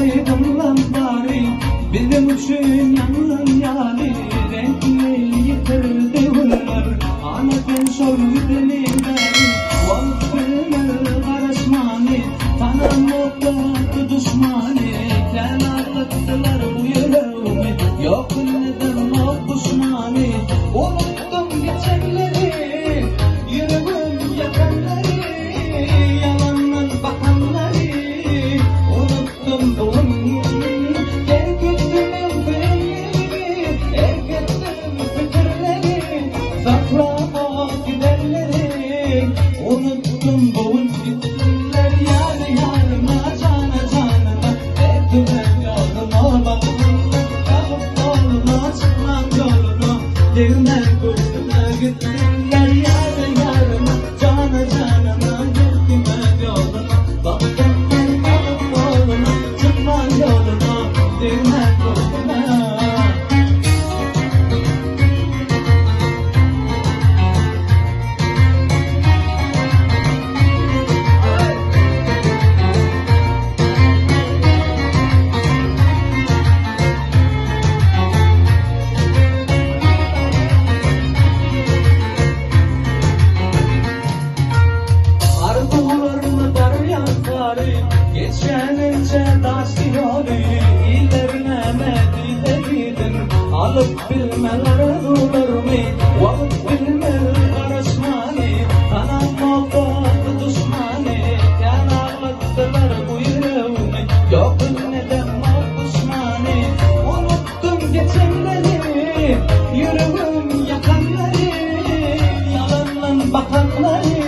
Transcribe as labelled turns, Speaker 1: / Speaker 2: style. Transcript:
Speaker 1: Aýdymlaň bary biziň üçin ýaňlan ýaly Reňkini ýitirdi güller Ana sen şol gideniň bäri Wagt bilmez garaşmany Tanamoklardy duşmany Kän aglatdylar bu ýüregimi Ýok indi duşmany Unutdym geçenleri Ýüregim ýakanlary Ýalandan bakanlary Unutdym bu gün Terk etdim öňki Erk etdim pikirleri Saklamok gidenleri Unutdym bu gün Gitsinler ýary ýaryma Jana janyma Etmez ýoluna Baksynlar Kagyp goluna Çykman ýoluna Degmän göwnüme Gitsinler ýary ýaryma Jana janyma Etmez ýoluna Baksynlar Kagyp goluna Çykman ýoluna Degmän göwnüme. Arzuwlarym barýan sary, Geçýän ençe daşly ýoly, Iller näme diýse diýsin, Alyp bilmez arzuwlarymy, Wagt bilmez garaşmany, Tanamok dosty duşmany, Kän aglatdylar bu ýüregimi, Ýok indi-de duşmany. Unutdym geçenleri, Ýüregim ýakanlary, Ýalandan bakanlary.